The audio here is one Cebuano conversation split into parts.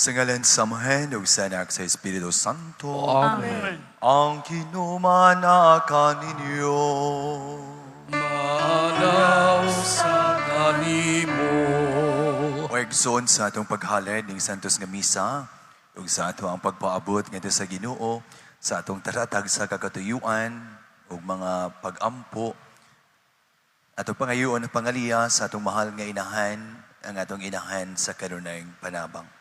Sa ngalan sa Amahan ug sa Anak sa Espiritu Santo. Amen. Ang Ginoo maanaa kaninyo. Maanaa usa kanimo. O igsoon, sa atong paghalad ning Santos nga Misa ug sa ato ang pagpaabot ngadto sa Ginoo sa atong taratag sa kakatuyuan ug mga pag-ampo, atong pangayoon ang pangaliya sa atong mahal nga inahan, ang atong inahan sa kanunayng panabang.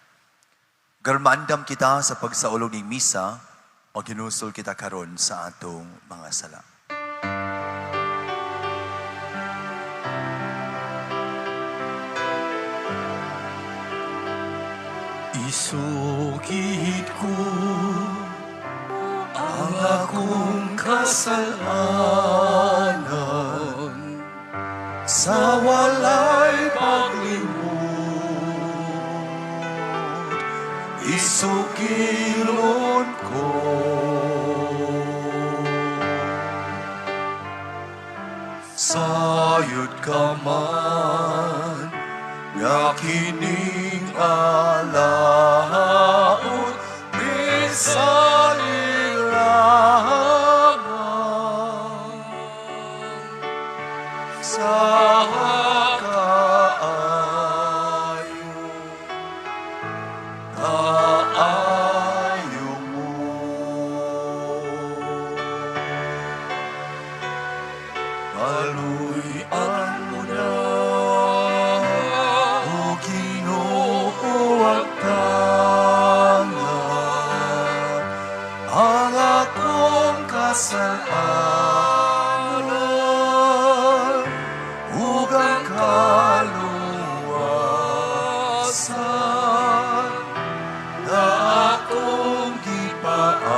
Garmandam kita sa pagsaulog ning misa, maghinulsol kita karon sa atong mga sala. Isugid ko ang akong kasalanan sa walay paglimot. Isukilon ko. Sayod ka man nga kining alaot bisan lamang sa kaayo, kaayo mo. Kaluy-an mo na, O Ginoo, ang tanan, ang akong kasalanan ug ang kaluwasan na akong gipaabot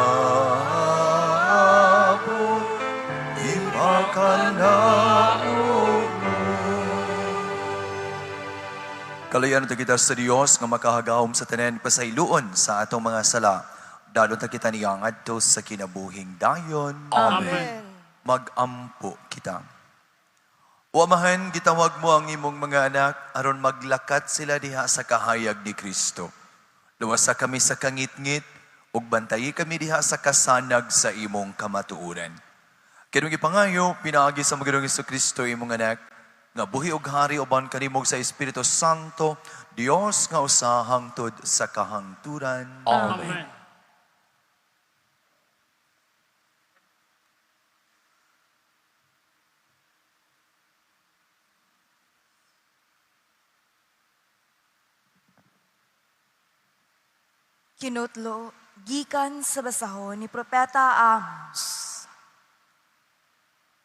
ipakanaog mo. Kaluyan ta kita sa Dios nga makahagahom sa tanan, pasayloon sa atong mga sala. Dadon ta kita niya ngadto sa kinabuhing dayon. Amen. Magampo kita. O Amahan, gitawag mo ang imong mga anak aron maglakat sila diha sa kahayag ni Kristo. Luwasa kami sa kangitngit ug bantayi kami diha sa kasanag sa imong kamatuoran. Kining gipangayo pinaagi sa among Ginoong Kristo, imong anak, nga buhi og hari uban kanimo sa Espiritu Santo, Dios nga usa hangtod sa kahangturan. Amen. Kinutlo gikan sa basahon ni Propeta Amos.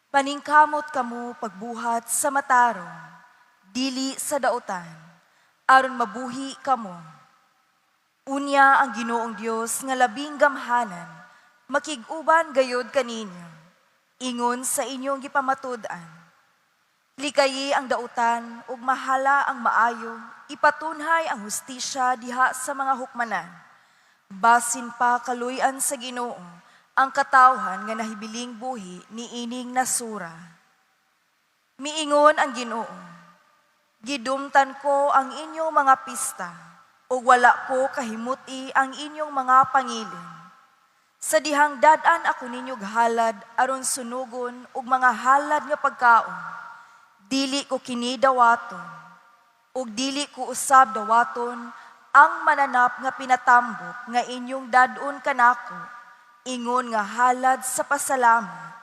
Paningkamot kamo pagbuhat sa matarong, dili sa dautan, aron mabuhi kamo. Unya ang Ginoong Dios nga labing gamhanan, makig-uban gayod kaninyo, ingon sa inyong gipamatud-an. Likayi ang dautan ug mahala ang maayo, ipatunhay ang hustisya diha sa mga hukmanan. Basin pa kaluy-an sa Ginoo ang katawhan nga nahibiling buhi niining nasura. Miingon ang Ginoo, gidumtan ko ang inyong mga pista, ug wala ko kahimuti ang inyong mga pangilin. Sa dihang dad-an ako ninyog halad aron sunugon ug mga halad nga pagkaon, dili ko kini dawaton, ug dili ko usab dawaton ang mananap nga pinatambok nga inyong dad-on kanako, ingon nga halad sa pasalamat.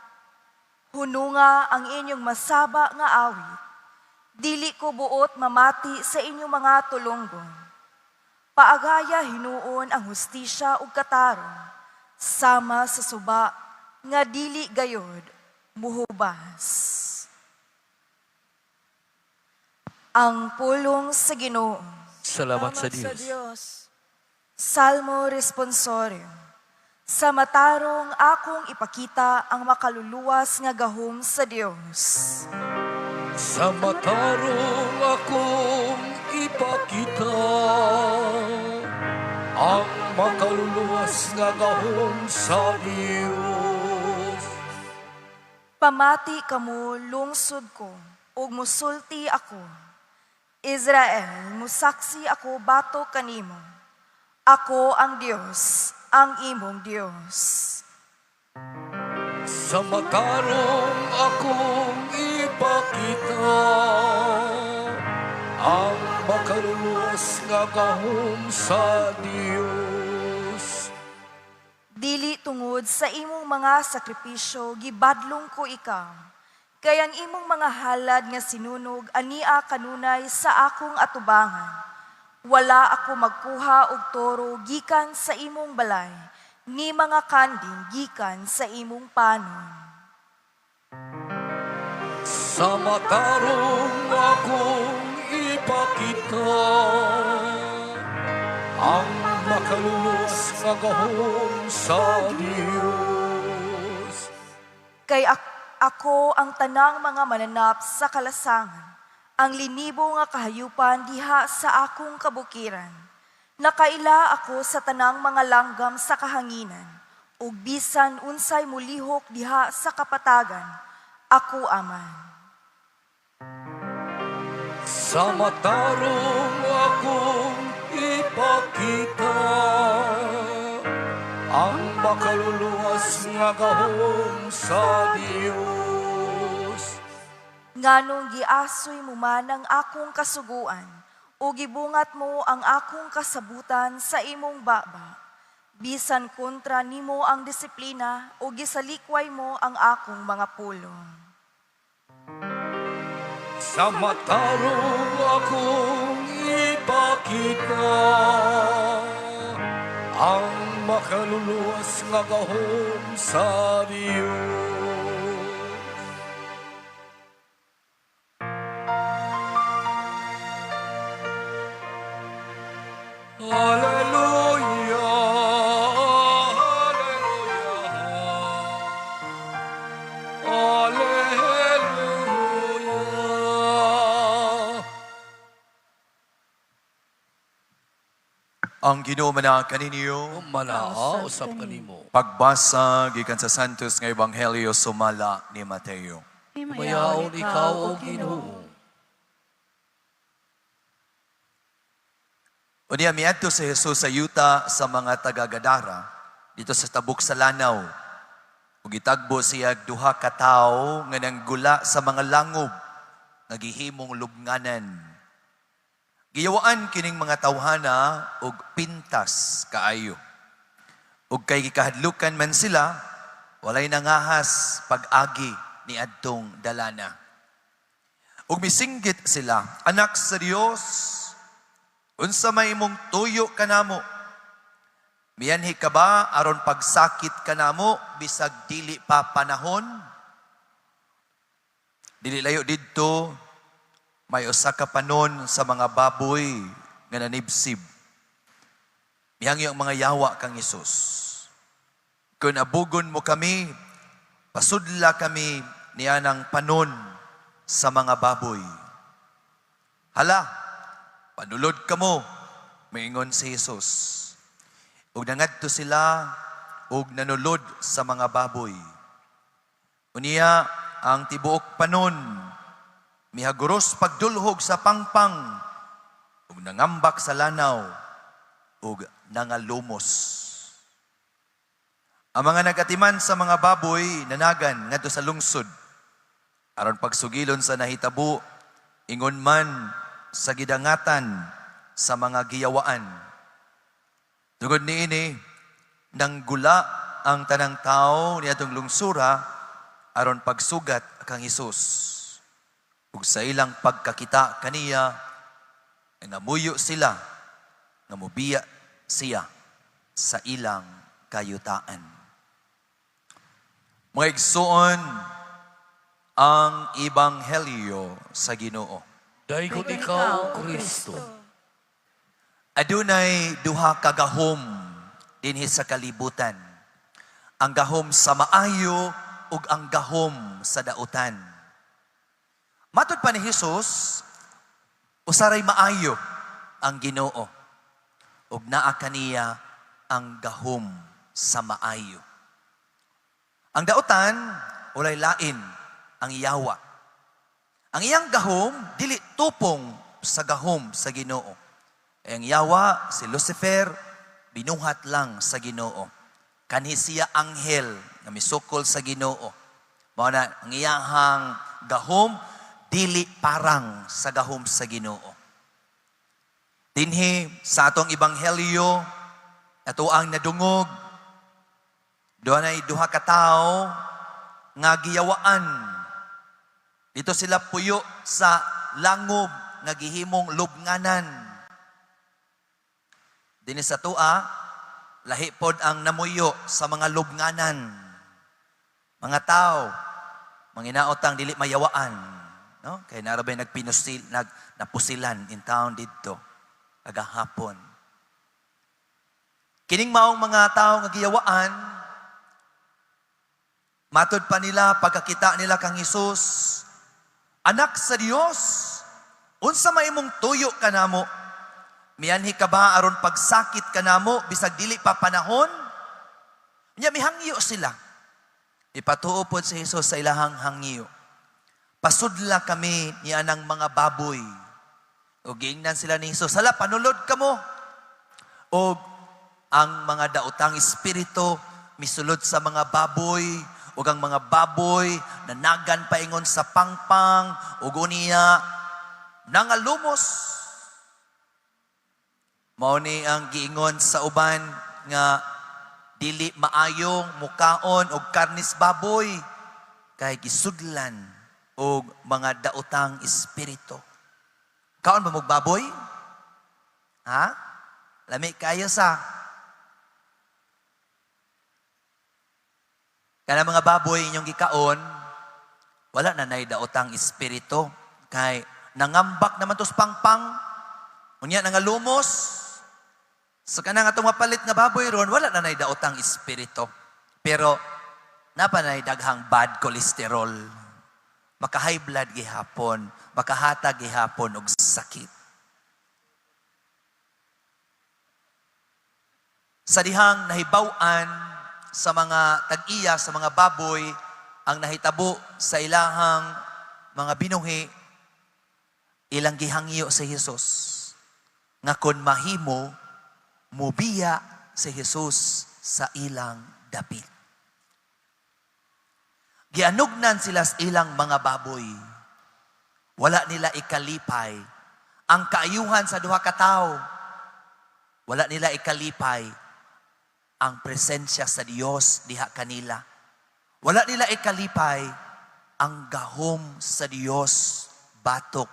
Hununga ang inyong masaba nga awit. Dili ko buot mamati sa inyong mga tulonggon. Paagaya hinuon ang hustisya ug katarong, sama sa suba nga dili gayod muhubas. Ang pulong sa Ginoo. Salamat sa Sa Dios. Dios. Salmo Responsorio. Sa matarong akong ipakita ang makaluluwas nga gahom sa Dios. Sa matarong akong ipakita ang makaluluwas nga gahom sa Dios. Pamati kamo, lungsod ko, ug musulti ako. Israel, musaksi ako batok kanimo. Ako ang Dios, ang imong Dios. Sa matarong akong ipakita ang makaluluwas nga gahom sa Dios. Dili tungod sa imong mga sakripisyo gibadlong ko ikaw. Kay ang imong mga halad nga sinunog ania kanunay sa akong atubangan. Wala ako magkuha og toro gikan sa imong balay, ni mga kanding gikan sa imong panon. Sa matarong akong ipakita ang makaluluwas nga gahom sa Dios. Kay ako ang tanang mga mananap sa kalasangan, ang linibo nga kahayupan diha sa akong kabukiran. Nakaila ako sa tanang mga langgam sa kahanginan, ug bisan unsay mulihok diha sa kapatagan, ako aman. Sa matarong akong ipakita ang makaluluwas nga gahom sa Dios. Nganong giasoy mo man ang akong kasuguan, o gibungat mo ang akong kasabutan sa imong baba. Bisan kontra nimo ang disiplina, o gisalikway mo ang akong mga pulong. Sa matarong akong ipakita ang makaluluwas nga gahom sa Dios. Hallelujah, hallelujah, hallelujah. Ang Ginoo manaa kaninyo. Manaa usab kanimo. Pagbasa gikan sa Santos nga Ebanghelyo sumala ni Mateo. Himayaon ikaw, O Ginoo. Unya miadto si Jesus sa yuta sa mga taga-Gadara dito sa tabok sa Lanaw. Ug gitagbo siya duha ka tawo nga nanggula sa mga langob nga gihimong lubnganan. Giyawaan kining mga tawhana og pintas kaayo. Ug kay gikahadlukan man sila, walay nangahas pag-agi ni adtong dalana. Ug misinggit sila, "Anak sa Dios, unsa may imong tuyo kanamo? Mianhi ka ba aron pagsakit kanamo bisag dili pa panahon?" Dili layo didto may usa ka panon sa mga baboy nga nanibsib. Mihangyo ang mga yawa kang Hesus, "Kung abugon mo kami, pasudla kami nianang panon sa mga baboy." "Hala, panulod kamo," maingon si Jesus. Ug nangadto sila ug nanulod sa mga baboy. Unya ang tibuok panon mihaguros pagdulhog sa pangpang ug nangambak sa lanaw ug nangalumos. Ang mga nagatiman sa mga baboy nanagan ngadto sa lungsod aron pagsugilon sa nahitabo ingon man sa gidangatan sa mga giyawaan. Tungod niini, nanggula ang tanang tao niadtong lungsura aron pagsugat kang Hesus. Ug sa ilang pagkakita kaniya, nangamuyo sila nga mobiya siya sa ilang kayutaan. Mga igsoon, ang Ebanghelyo sa Ginoo. Dayon ikaw, Kristo. Adunay duha ka gahom dinhi sa kalibutan. Ang gahom sa maayo ug ang gahom sa dautan. Matod pa ni Hesus, usaray maayo ang Ginoo ug naa kaniya ang gahom sa maayo. Ang dautan walay lain ang yawa. Ang iyang gahom dili tupong sa gahom sa Ginoo. Ang yawa si Lucifer, Binuhat lang sa Ginoo. Kanhi siya anghel nga misukol sa Ginoo. Mao na ang iyahang gahom dili parang sa gahom sa Ginoo. Dinhi sa atong ebanghelyo, ato ang nadungog, dunay duha ka tawo nga giyawaan. Dito sila puyo sa langob nga gihimong lubnganan. Dinhi sa atoa, lahi pod ang namuyo sa mga lubnganan. Mga tao, manginaotang dili mayawaan, no? Kay naa ra bay nagpinusil, napusilan in town didto kagahapon. Kining maong mga tao nga giyawaan, matud pa nila pagkakita nila kang Hesus, "Anak sa Dios, unsa may imong tuyo kanamo? Mianhi ka ba aron pagsakit kanamo bisag dili pa panahon?" Nya mihangyo sila. Ipatuo pod si Jesus sa ilahang hangyo. "Pasudla kami ni anang mga baboy." O giingnan sila ni Jesus, "Hala, panulod kamo." O ang mga daotang espiritu misulod sa mga baboy, ug ang mga baboy nanagan paingon sa pangpang, ug unya nangalumos. Mao ni ang giingon sa uban nga dili maayong mukaon og karnis baboy kay gisudlan og mga daotang espiritu. Kaon ba mog baboy? Ha? Lami kayo sa. Kana mga baboy inyong gikaon, wala na nay daotang espiritu kay nangambak naman tos pangpang. Unya nangalumos. So kanang atong mapalit nga baboy ron, wala na nay daotang espiritu. Pero napa nay daghang bad cholesterol. Maka-high blood gihapon, makahatag gihapon og sakit. Sa dihang nahibaw-an sa mga tag-iya, sa mga baboy, ang nahitabo sa ilahang mga binuhi, ilang gihangyo si Jesus nga kon mahimo, mubiya si Jesus sa ilang dapit. Gianugnan sila sa ilang mga baboy. Wala nila ikalipay ang kaayuhan sa duha ka tawo. Wala nila ikalipay ang presensya sa Dios diha kanila. Wala nila ikalipay ang gahom sa Dios batok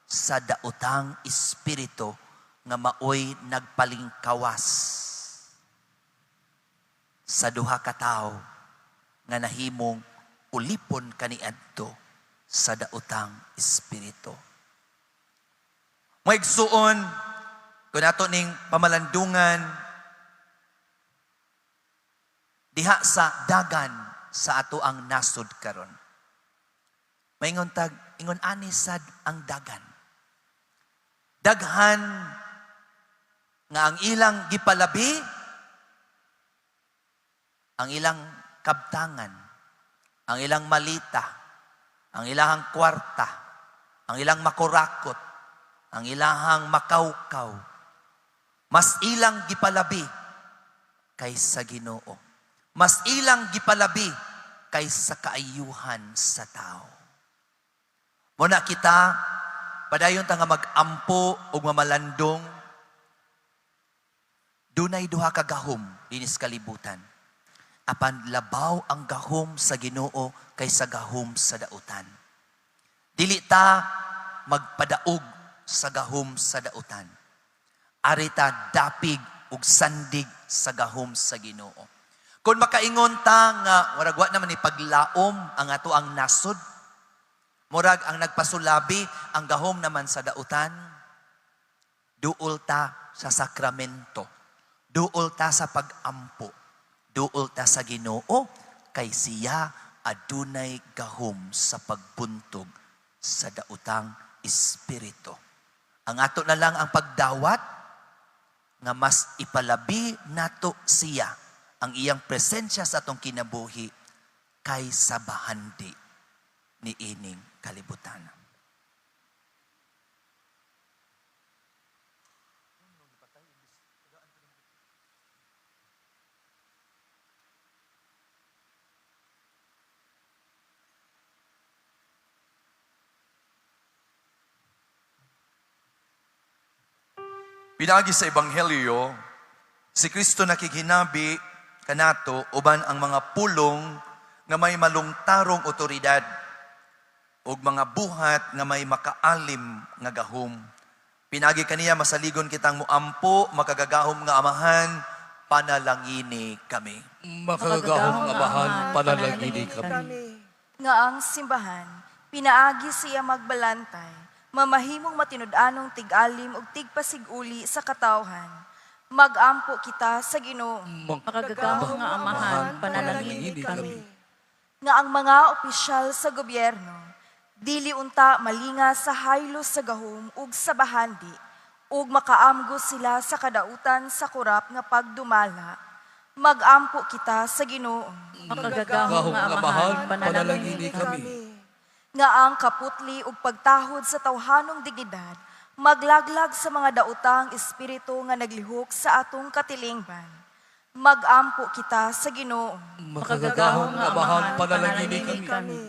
sa daotang espiritu nga maoy nagpalingkawas sa duha ka tawo nga nahimong ulipon kaniadto sa daotang espiritu. Mga igsuon, kung ato ning pamalandungan diha sa dagan sa ato ang nasod karon. Maingon tag ingon ani sad ang dagan. Daghan nga ang ilang gipalabi ang ilang kabtangan, ang ilang malita, ang ilahang kwarta, ang ilang makurakot, ang ilahang makawkaw. Mas ilang gipalabi kaysa Ginoo. Mas ilang gipalabi kaysa kaayuhan sa tao. Muna kita, padayon ta nga mag-ampo ug mamalandong, dunay duha ka gahom dinis kalibutan. Apan labaw ang gahom sa Ginoo kaysa gahom sa dautan. Dili ta magpadaog sa gahom sa dautan. Ari ta dapig ug sandig sa gahom sa Ginoo. Kung makaingon ta nga murag wa naman ni paglaom ang ato ang nasod, murag ang nagpasulabi ang gahom naman sa dautan, duol ta sa sakramento, duol ta sa pag-ampo, duol ta sa Ginoo kay siya adunay gahom sa pagbuntog sa daotang espiritu. Ang ato na lang ang pagdawat nga mas ipalabi nato siya ang iyang presensya sa atong kinabuhi kaysa bahandi ni ining kalibutan. Pinaagi sa Ebanghelyo, si Kristo nakighinabi kanato uban ang mga pulong nga may malungtarong otoridad ug mga buhat nga may makaalim nga gahom. Pinaagi kaniya masaligon kitang muampo, makagagahom nga Amahan, panalangini kami. Makagagahom nga Amahan, panalangini kami. Nga ang simbahan, pinaagi siya magbalantay, mamahimong matinud-anong tig-alim ug tigpasiguli sa katawhan. Magampo kita sa Ginoo. Makagagahom nga Amahan, panalangini kami. Nga ang mga opisyal sa gobyerno, dili unta malinga sa haylos sa gahom ug sa bahandi, ug makaamgo sila sa kadautan sa kurap nga pagdumala. Magampo kita sa Ginoo. Makagagahom nga Amahan, panalangini kami. Nga ang kaputli ug pagtahod sa tawhanong dignidad maglaglag sa mga daotang espiritu nga naglihok sa atong katilingban. Magampo kita sa Ginoo. Makagagahom nga Amahan, panalangini kami.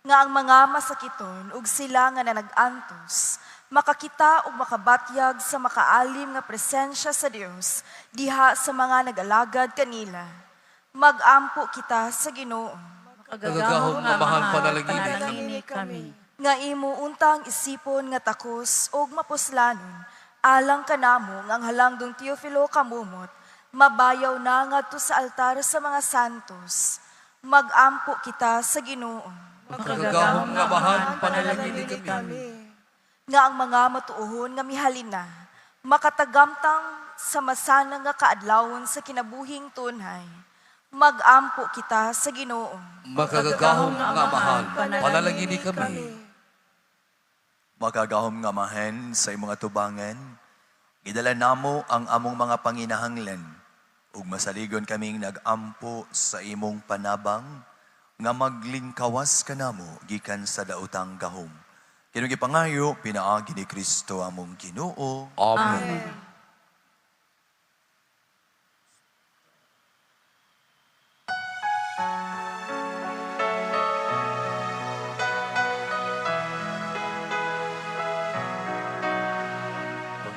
Nga ang mga masakiton ug sila nga nanag-antos makakita ug makabatyag sa makaalim nga presensya sa Dios diha sa mga nag-alagad kanila. Magampo kita sa Ginoo. Makagagahom nga Amahan, panalangini kami. Nga imo untang isipon nga takos ug mapuslanon alang kanamo nga ang halangdong Teofilo kamumot mabayaw na ngadto sa altar sa mga santos. Magampo kita sa Ginoo. Makagagahom nga Amahan, panalangini kami. Nga ang mga matuohon nga mihalin na makatagamtang sa masana nga kaadlawon sa kinabuhing tunhay. Magampo kita sa Ginoo. Makagagahom nga Amahan, panalangini kami. Makagahom nga Amahan, sa imong atubangan, gidala namo ang among mga panginahanglan ug masaligon kaming nagampo sa imong panabang nga maglingkawas kanamo gikan sa daotang gahom. Kining gipangayo pinaagi ni Kristo among Ginoo. Amen.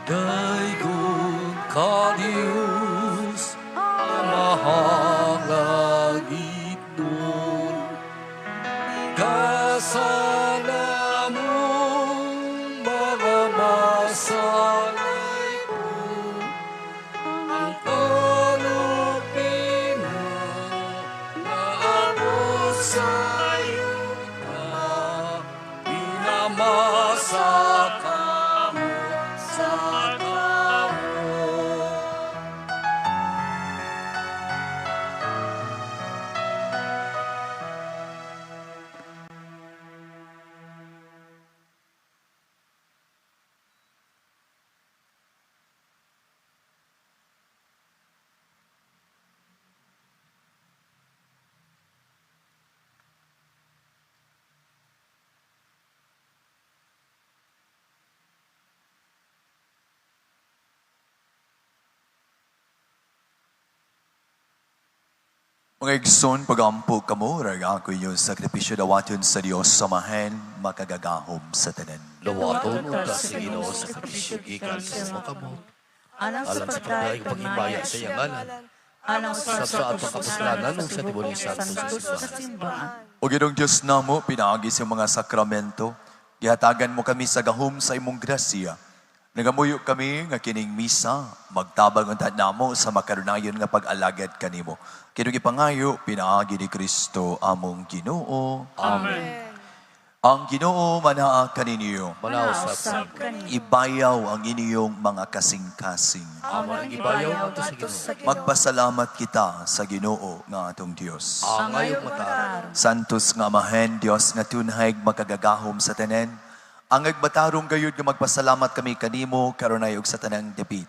Pagdaygon ka Diyos, Amahang langit nun. Kasala mong mga masalay ko, ang panupin na naabot sa iyo na pinamasa kamo sa tao. Mga igsoon, pagampo kamo, rag ako inyong sakripisyo dawaton sa Dios Amahan, makagagahom sa tanan. Dawaton unta sa Ginoo sa sakripisyo gikan sa imong kamot, Alang sa alang sa pagdayeg pagdayeg paghimaya sa iyang ngalan, alang sa usab sa atong kapuslanan ug sa tibuok santos sa sa simbahan. O Ginoong Diyos namo, pinaagi sa mga sakramento, gihatagan mo kami sa gahom sa imong grasya. Nagamuyo kami nga kining misa, magtabang unta namo sa makarunayon nga pag-alagad kanimo. Kining gipangayo, pinaagi ni Kristo among Ginoo. Amen. Ang Ginoo manaa kaninyo. Manausap Usab kanimo. Ibayaw ang inyong mga kasing-kasing. Amo ang gibayaw ngadto sa Ginoo. Magpasalamat kita sa Ginoo nga atong Dios. Angay ug matarong. Santos nga Amahen, Dios nga tunhay makagagahom sa tanan. Ang agmatarong gayud nga magpasalamat kami kanimo karunay ug sa tanang dapit.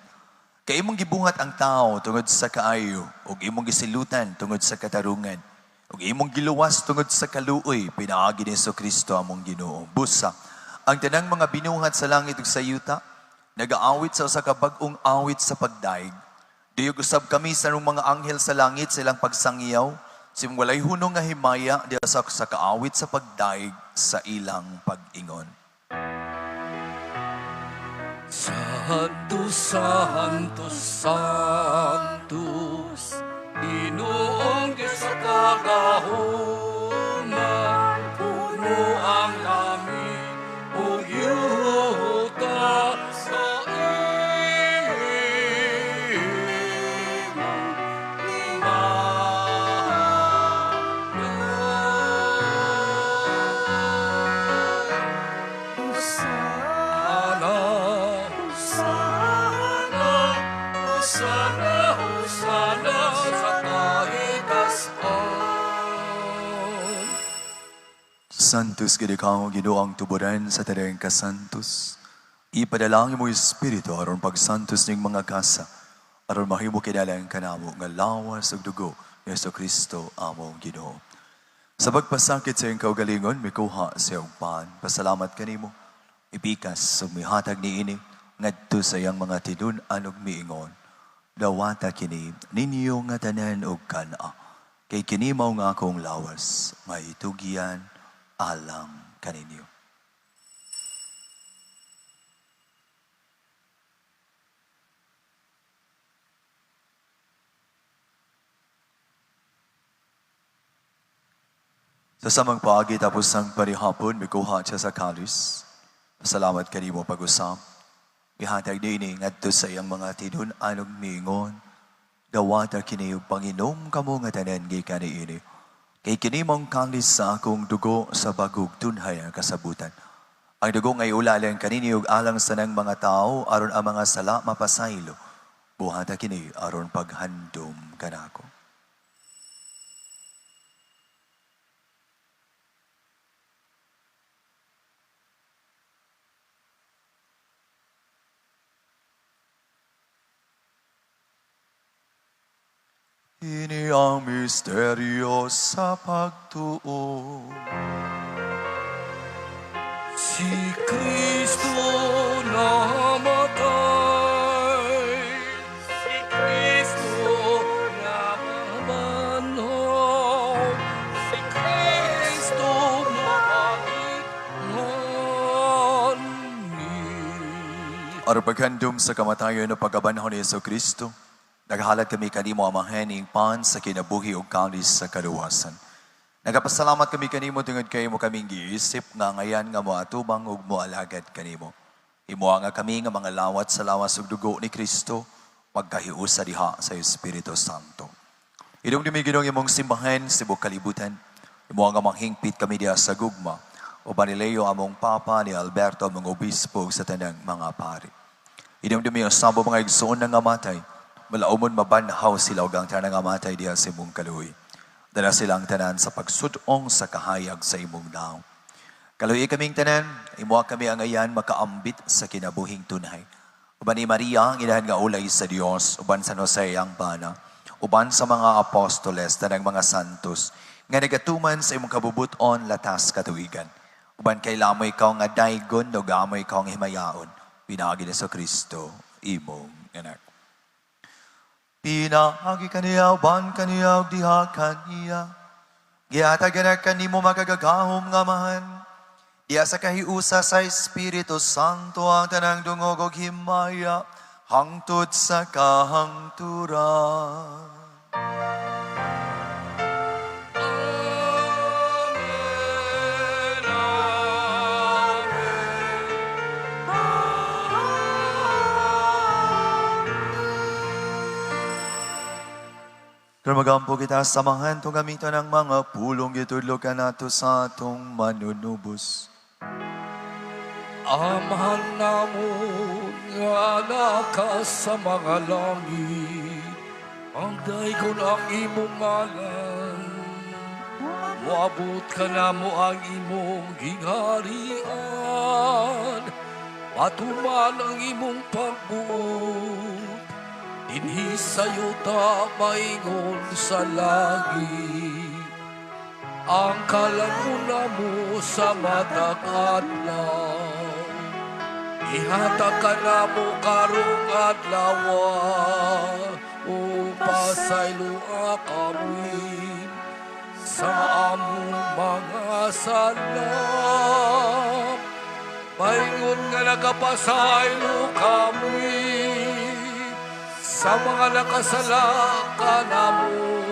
Kay imong gibuhat ang tao tungod sa kaayo ug imong gisilutan tungod sa katarungan ug imong giluwas tungod sa kaluoy pinaagi ni Kristo among Ginoo. Busa ang tanang mga binuhat sa langit ug sa yuta nagaawit sa usa ka bag-ong awit sa pagdaig. Diyog usab kami sa nung mga anghel sa langit sa ilang pagsangiyaw, sim walay hunong nga himaya diya sa kaawit sa pagdaig sa ilang pag-ingon. Sa Santo, Santo, Sanctus, Ginoong Diyos sa kagahuman, puno ang langit ug yuta sa imong limana. Hosana, Hosana, Hosana, Hosana sa kahitasan. Santos gid ikaw, Ginoo ang tuburan sa tanang kasantos. Ipadala ang imong Espiritu aron pagsantos ning mga kasa, aron mahimo kinalang kanamo nga lawas ug dugo ni Hesus Kristo among Ginoo. Sa pagpasakit sa iyang kaugalingon, mikuha siya og pan. Pasalamat kanimo. Ipikas ug mihatag niini ngadto sa iyang mga tinun-an ug miingon. Dawata kini ninyo nga tanan og kan-a. Kay kini mao nga akong lawas, maitugyan alang kaninyo. Sa samang paagi tapos ang parihapon, mikuha siya sa kalis. Pasalamat kanimo pag-usap. Ihatag niini ngadto sa iyang mga tinun-an ug miingon. Dawata kini ug panginom kamo nga tanan gikan niini. Kay kini mong kalis sa akong dugo sa bagong tunhay ang kasabutan. Ang dugo nga iulalan kanini ug alang sa nang mga tao aron ang mga sala mapasaylo. Buhata kini aron paghandom kanako. Ini ang misteryo sa pagtuo. Si Kristo namatay, si Kristo nabanhaw, si Kristo mabalik nganhi. Aron paghandom sa kamatayon ug pagkabanhaw ni Hesus Kristo, naghalad kami kanimo, Amahan, ing pan sa kinabuhi ug kalis sa kaluwasan. Nagapasalamat kami kanimo tungod kay imo kaming giisip nga ngayan nga moatubang ug moalagad kanimo. Himoa nga kami nga mga lawat sa lawas ug dugo ni Kristo, magkahiusa diha sa Espiritu Santo. Hinumdumi, Ginoo, imong simbahan sa tibuok kalibutan. Himoa nga manghingpit kami diha sa gugma. Uban ni Leo among Papa, ni Alberto among Obispo ug sa tanang mga pari. Hinumdumi ang sabo mga igsoon nga namatay. Malaumon mabanhaw sila ug ang tanang namatay diha sa imong kaluoy. Dala silang tanan sa pagsudong sa kahayag sa imong nawong. Kaluoyi kaming tanan, himoa kami angayan makaambit sa kinabuhing tunhay. Uban ni Maria, ang inahan nga ulay sa Dios, uban sa Jose ang bana, uban sa mga apostoles, tanang mga santos, nga nagatuman sa imong kabubuton latas katuigan. Uban kay lamoy ikaw nga daygon, ug amoy ikaw nga himayaon, pinaagi ni sa Kristo, imong anak. Pinaagi kaniya, uban kaniya, ug diha kaniya. Gihatag na kanimo makagagahom nga Amahan. Diha sa kahiusa sa Espiritu Santo ang tanang dungog ug himaya hangtod sa kahangturan. Amen. Amen. Karon magampo kita sa Amahan tong gamiton ang mga pulong gitudlo kanato sa atong manunubos. Amahan namon nga naa ka sa mga langit, pagdaygon ang imong ngalan. Moabot kanamo ang imong gingharian. Matuman ang imong pagbuot dinhi sa yuta maingon sa langit. Ang kalan-on namo sa matag adlaw, ihatag kanamo karong adlaw, ug pasayloa kami sa among mga sala. Paingon nga nagapasaylo kami sa mga nakasala kanamo.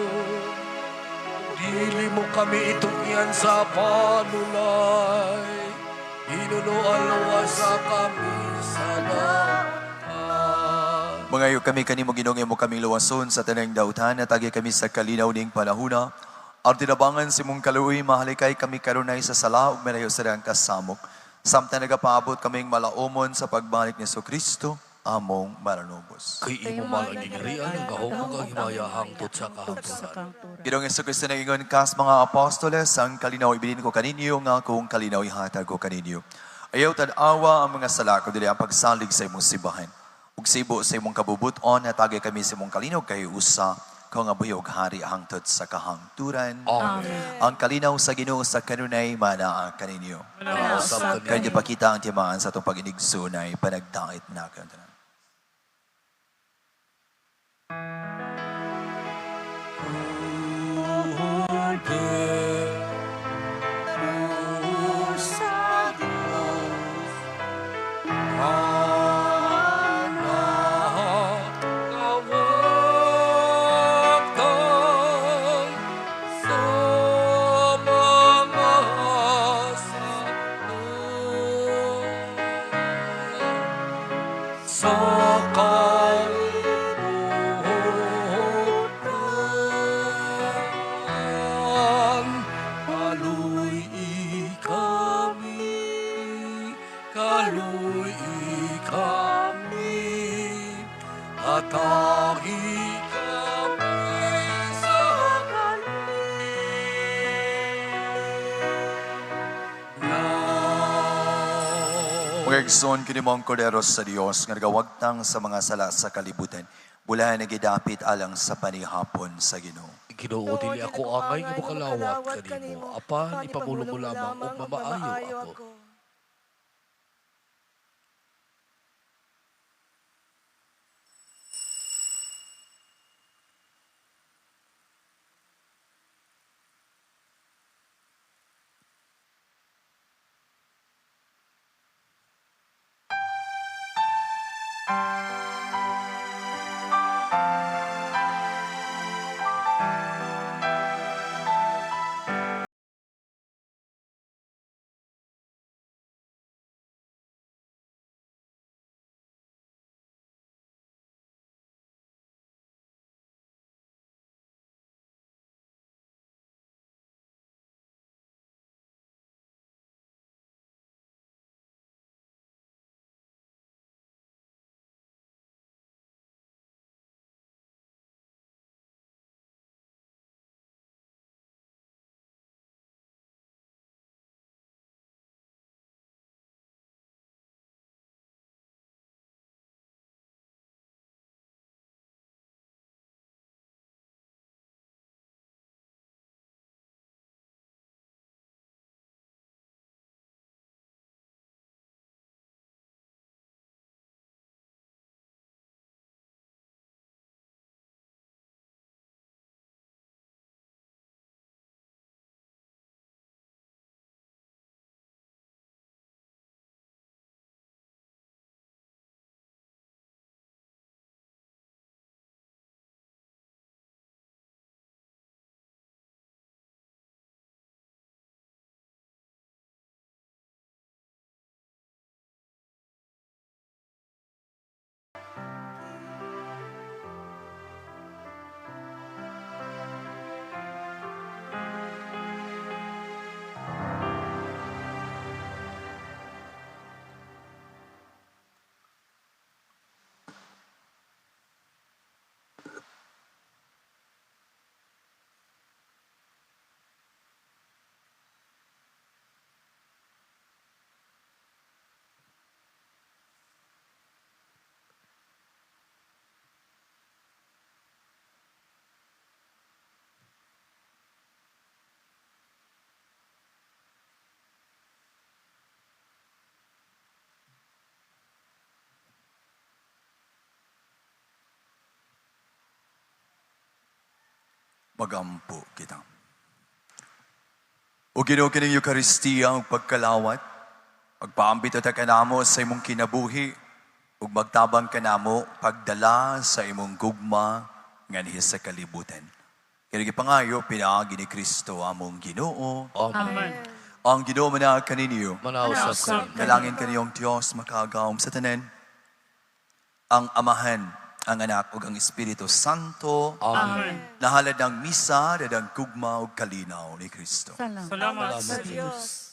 Dili mo kami itugyan sa panulay, hinunoan luwasa kami sa dautan. Mangayo kami kanimo, Ginoo, nga imo kaming luwason sa tanang dautan at agi kami sa kalinaw ning panahuna. Aron tinabangan sa imong kaluoy, mahalikay kami karunay sa sala ug melayo sa dihang kasamok. Samtang nagapaabot kaming malaumon sa pagbalik ni Kristo, among mananubos. Kay imo man ang gingharian, ang gahom ug ang himaya hangtod sa kahangturan. Ginoong Kristo, nag-ingon kas mga apostoles, "Ang kalinaw ibilin ko kaninyo, nga akong kalinaw ihatag ko kaninyo. Ayaw tan-awa ang mga sala, kundi ang pagsalig sa imong simbahan. Ug sa ibo sa imong kabubuton, hatagi kami sa imong kalinaw kay usa ka nga buhi ug hari hangtod sa kahangturan." Amen. Ang kalinaw sa Ginoo sa kanunay manaa kaninyo. Usab Kaya kaninyo. ipakita ang timaan sa atong pag-inigsunay, panagdait na kantanan. Kawagtang sa mga sala sa kalibutan. Kaluy-i kami, kaluy-i kami, hatagi kami sa kalinaw. Mga igsoon, kini mao ang Kordero sa Dios nga nagawagtang sa mga sala sa kalibutan. Bulahan nga gidapit alang sa panihapon sa Ginoo. Ginoo, dili ako angay nga mokalawat kanimo, apan ipamulong mo lamang ug mamaayo ako. Magampo kita. O Ginoo, kining Eukaristiya ang pagkalawat Magpaambit ta kanamo sa imong kinabuhi ug magtabang kanamo pagdala sa imong gugma nganhi sa kalibutan. Kini gipangayo pinaagi ni Kristo among Ginoo. Amen. Ang Ginoo manaa kaninyo. Manaa usab kanimo. Dalangin kaniyong Dios makagagahom sa tanan. Ang Amahan, ang Anak ug ang Espiritu Santo. Amen. Nahalad ang misa, dadang gugma ug kalinaw ni Kristo. Salamat. Salamat sa Diyos.